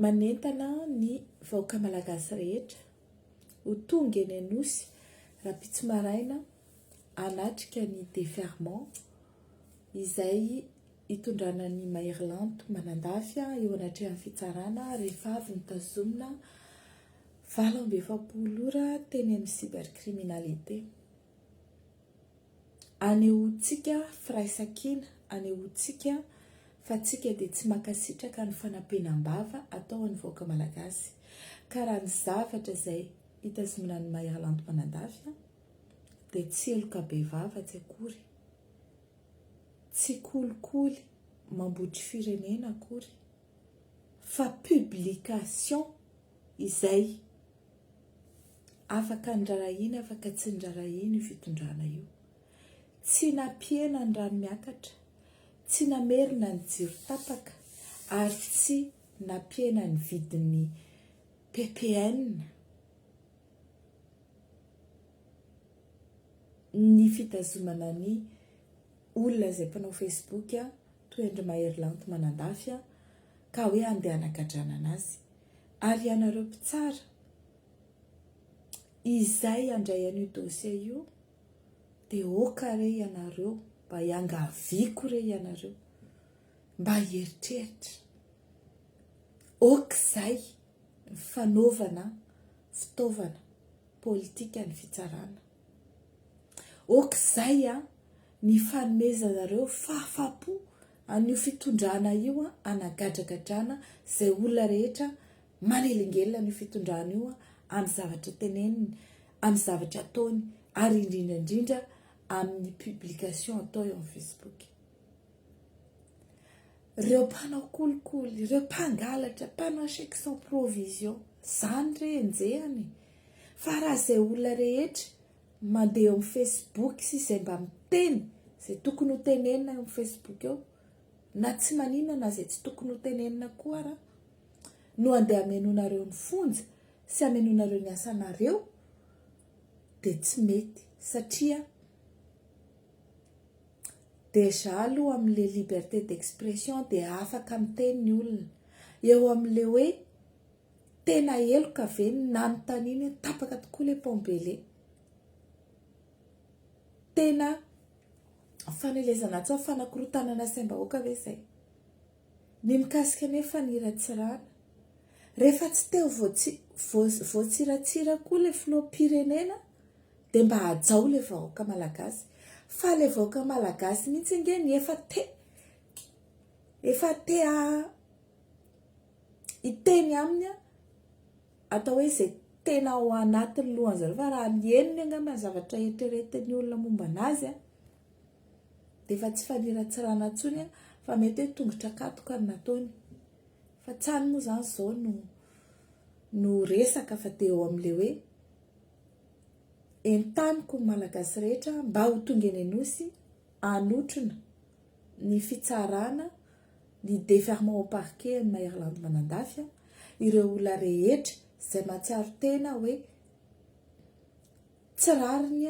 Manentana ny vahoaka malagasy rehetra ho tonga eny Anosy rahampitso maraina hanatrika ny déferment izay hitondrana an'i Mahery Lanto Manandafy eo anatrehan'ny fitsarana rehefa avy notazomina 48 ora teny amin'ny cybercriminalité. Anehoantsika firaisankina, anehoantsika fa tsika dia tsy mankasitraka ny fanampenam-bava atao an'ny vahoaka malagasy. Ka raha ny zavatra izay hitazomina an'i Mahery Lanto Manandafy dia tsy heloka bevava tsy akory, tsy kolikoly mambotry firenena akory fa publication izay Afaka nirarahiana afaka tsy nirarahiana io fitondrana io. Tsy nampihena ny rano miakatra, tsy namerina ny jiro tapaka ary tsy nampihena ny vidin'ny ppn ny fitazomana ny olona izay mpanao facebook toy an-dry Mahery Lanto Manandafy ka hoe andeha hanagadrana anazy. Ary ianareo mpitsara izay handray an'io dossier io dia ok re ianareo mba iangaviako re ianareo mba hieritreritra ok izay ny fanaovana fitaovana politika ny fitsarana ok izay an ny fanomezanareo fahafapo an'io fitondrana io hanagadragadrana izay olona rehetra manelingelina an'io fitondrana io amin'ny zavatra teneniny, amin'ny zavatra ataony ary indrindra indrindra amin'ny publication atao eo amin'ny Facebook. Ireo mpanao kolikoly, ireo mpangalatra, mpanao chèque sans provision, zany re enjehana e! Fa raha izay olona rehetra mandeha eo amin'ny Facebook sy izay mba miteny izay tokony ho tenenina eo amin'ny Facebook eo, na tsy maninona na izay tsy tokony ho tenenina koa ara, no andeha hamenoanareo ny fonja sy hamenoanareo ny asanareo dia tsy mety satria déjà aloha amin'le liberté d'expression dia afaka miteny ny olona, eo amin'le hoe Tena heloka ve ny nanontaniana hoe tapaka tokoa le pont-bele? Tena fanelezana tsaho fanakorontanana saim-bahoaka ve izay? Ny mikasika ny hoe faniratsirana, rehefa tsy teo voatsiratsira koa le filoham-pirenena dia mba hajao le vahoaka malagasy fa le vahoaka malagasy mihitsy ange ny efa te efa te hiteny aminy atao hoe izay tena ao anatin'ny lohan'ny zareo fa raha ny henony angamba ny zavatra eritreretin'ny olona momba anazy a dia efa tsy faniratsirana intsony a fa mety hoe tongotra katoka no nataony fa tsy any moa izany izao no no resaka fa dia eo amin'ilay hoe entaniko ny malagasy rehetra mba ho tonga eny Anosy hanotrona ny fitsarana ny déferment au parquet an'i Mahery Manandafy ireo olona rehetra izay mahatsiaro tena hoe tsy rariny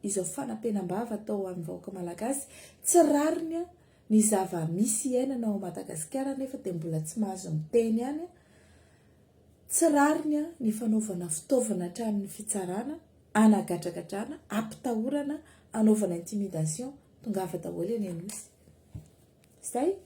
izao fanampenam-bava atao amin'ny vahoaka malagasy, tsy rariny ny zava-misy iainana ao Madagasikara nefa dia mbola tsy mahazo miteny ihany, tsy rariny ny fanaovana fitaovana hatrany ny fitsarana, anagadragadrana, ampitahorana, anaovana intimidation, tongava daholo eny Anosy. Zay.